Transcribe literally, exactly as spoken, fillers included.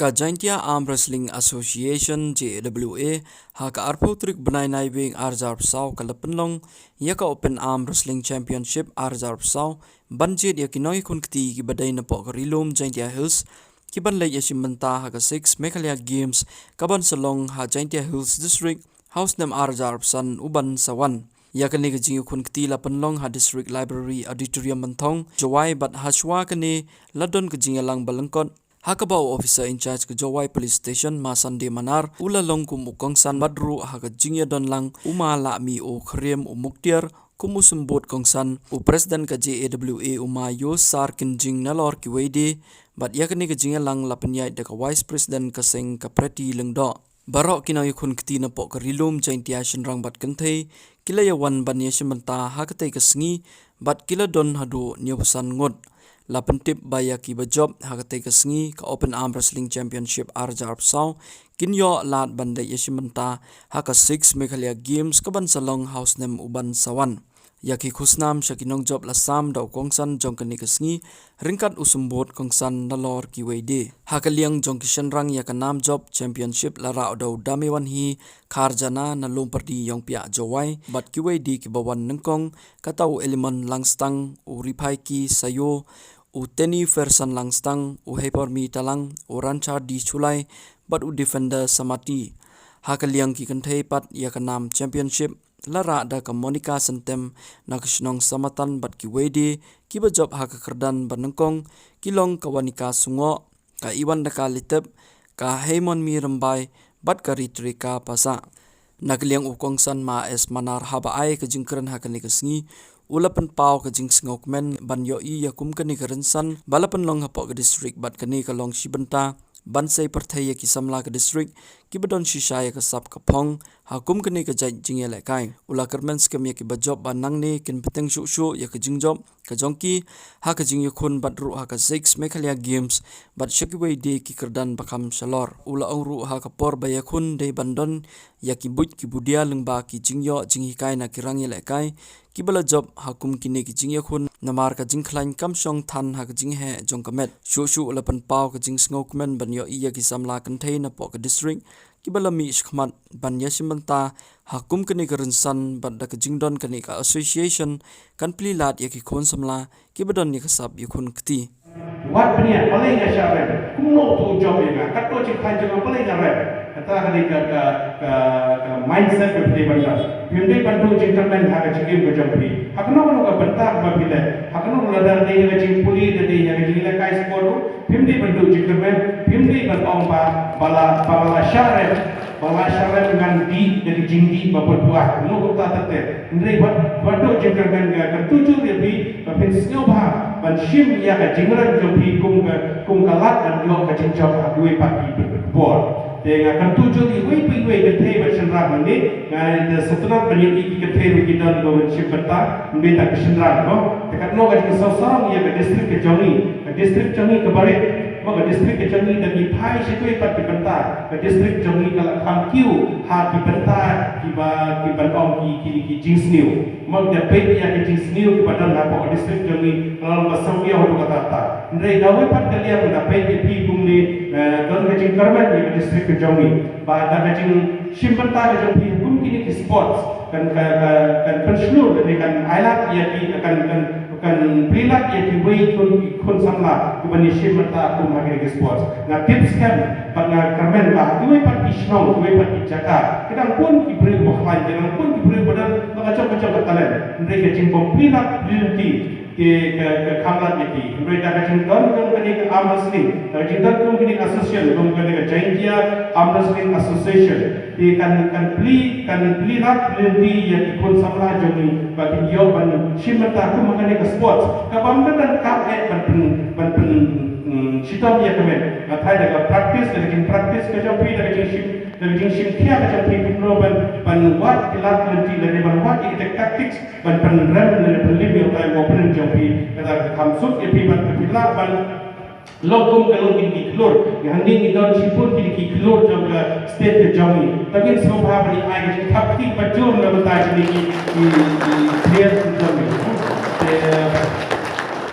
Ka Jaintia Arm Wrestling Association, J A W A, ha ka arphew tarik bnai Naiwieng arhajar arphew saw ka la pynlong ïa ka Open Arm Wrestling Championship arhajar arphew saw, ban jied ïa ki nongïakhun kti kiba dei napoh ka Ri-lum Jaintia Hills, ki ban leit ïashim bynta ha ka six Meghalaya Games, ka ban sa long ha Jaintia Hills District, ha u snem arhajar arphew san u ban sa wan. Ïa kane ka jingïakhun kti la pynlong ha District Library Auditorium Mynthong, Jowai, bad ha shuwa kane la don ka jingïalang ba lyngkot, ha kaba u Officer in Charge ka Jowai Police Station, Ma Sunday Manar, u la long kum u kongsan, bad ruh ha ka jingïadon lang u Ma Lahmio Khyriem u Muktiar kum u symbud kongsan, u President ka J A W A u Ma Yosar Kynjing, nalor kiwei de, bad ïa kane ka jingïalang la pynïaid da ka Vice President ka seng ka Pretty Lyngdoh. Baroh ki nongïakhun kti napoh ka Ri-lum Jaintia shynrang bad kynthei ki la ïawan ban ïashim bynta ha katei ka sngi, bad ki la don haduh hynñiewphew san ngut. La pyntip ba ïa kiba jop ha katei ka sngi ka Open Arm Wrestling Championship arhajar arphew saw kin ïoh lad ban leit ïashim bynta ha ka six Meghalaya Games ka ban sa long ha u snem u ban sa wan. Ïa ki khusnam sha ki nongjop la sam da u kongsan jong kane ka sngi, ryngkat u symbud kongsan, nalor kiwei de. Ha ka liang jong ki shynrang, ïa ka nam jop championship la rah da u Damewanhi Kharjana na Lumpyrdi Ïongpiah Jowai, bad kiwei de kiba wan nyngkong, kata u Elimon Langstang, u Riphaiki Sayo, u Teni Fersan Langstang, u Heipormi Talang, u Ranchar D Chulai, bad u Defender Samati. Ha ka liang ki kynthei pat, ïa ka nam championship la rah da ka Monica Syntem na ka shnong Samatan, bad kiwei de kiba jop ha ka kyrdan ba nyngkong ki long ka Wanika Sungoh, ka Iwandaka Litep, ka Heimonmi Rymbai, bad ka Ritrika Pasa. Na ka liang u kongsan Ma S Manar, haba ai ka jingkren ha kane ka sngi, u la pynpaw ka jingsngewkmen ban ïohi ïa kum kane ka rynsan ba la pynlong hapoh ka district, bad kane ka long shi bynta ban sei pyrthei ïa ki samla ka district kiba don shisha ïa ka sap ka phong ha kum kane ka jait jingïalehkai. U la kyrmen skhem ïa kiba jop ba nangne kin bteng shuh shuh ïa ka jingjop ka jong ki ha ka jingïakhun, bad ruh ha ka six Meghalaya Games, bad sha kiwei de ki kyrdan ba kham shalor. U la ong ruh ha ka por ba ïakhun dei ban don ïa ki buit ki budia lyngba ki jingïoh jinghikai na ki rangïalehkai kiba la jop ha kum kine ki jingïakhun, namar ka jingkhlaiñ kam shong than ha ka jingheh jong ka met. Shuh shuh u la pynpaw ka jingsngewkmen ban ïohi ïa ki samla kynthei napoh ka district kiba la mih shakhmat ban ïashim bynta ha kum kane ka rynsan, bad da ka jingdon kane ka association kan plie lad ïa ki khun samla kiba don ïa ka sap ïakhun kti. Wat bniah, balei nga shah rem? Kumno uto u jop ïa nga? Katno jingkhlaiñ jong nga, balei nga rem? Kata ka dei ka, ka, ka, ka mindset ba phi dei ban don. Phim dei ban duh jingkyrmen ha ka jingim ka jong phi. Ha kano kano ka bynta kaba phi leh, ha kano, lada dei ha ka jingpule, lada dei ha ka jingïalehkai sport ruh, phim dei ban duh jingkyrmen, phim dei ban ong ba, ba la, ba la shah rem, ba la shah rem ngan dih da ka jingdih ba pynphuh. Kumno kumta ter ter. Hynrei wat, wat duh jingkyrmen, nga kyntu jur ïa phi ba phin sngewbha ban shim ïa ka jingrem jong phi kum ka, kum ka lad ban ïoh ka jingjop ha kiwei pat ki por. Te nga kyntu jur ïa iwei pa iwei, kynthei bad shynrang, mynne nga da sngewtynnat ban ïohi ki kynthei ruh ki don ban shim bynta, mynta ki shynrang, mo. Te katno ka jingsngewsarong ïa ka district ka jong ngi, ka district jong ngi kaba rit, mo, ka district ka jong ngi, da ngi phai sha kiwei pat ki bynta, ka district jong ngi ka la kham kiew ha ki bynta kiba, kiban ong ki, ki, ki jingsniew. Mo, da peit ïa ki jingsniew kiba don hapoh ka district jong ngi, ka la long ba sngewsarong haduh katta katta. Hynrei da kawei pat ka liang, da peit ïa phi kumne, eh, don ka jingkyrmen ïa ka district ka jong ngi. Ba da ka jingshim bynta ka jong phi kum kine ki sports kan, ka, ka, kan pynshlur ne kan ailad ïa ki, kan, kan, kan plie lad ïa kiwei khun, khun samla kiban ïashim bynta kum ha kine ki sports. Nga tip skhem bad nga kyrmen ba ha kiwei pat ki shnong, kiwei pat ki jaka, ki dang bun ki briew ba khlaiñ, ki dang bun ki briew ba don la ka jong ka jong ka talent. Hynrei ka jingbym plie lad plie lynti, ki, ka, ka kham lad ïa ki. Hynrei da ka jingdon jong kane ka arm wrestling, da ka jingdon jong kane ka association, jong kane ka Jaintia Arm Wrestling Association, ki kan, kan plie, kan plie lad plie lynti ïa ki khun samla jong ngi ba kin ïoh ban shim bynta kum ha kane ka sports. Kaba ym don kam eh ban pyn, ban pyn, mm, shitom ïa ka met. Nga tharai da ka practice, da ka jingpractice ka jong phi, da ka jingshim, da ka jingshim khia ka jong phi, kumno ban, ban wad ki lad lynti lane ban wad ki tactics ban pynrem lane pynlim ïa utai u opponent jong phi. Kata ka kham suk ïa phi ban, phi lah ban long kum ka long kine ki khlur. Nga hynrei ngi don shibun kine ki khlur jong ka state ka jong ngi. Tang ngin sngewbha ban ai ka jingthap kti ba jur na bynta kine ki, ki, ki players ka jong ngi.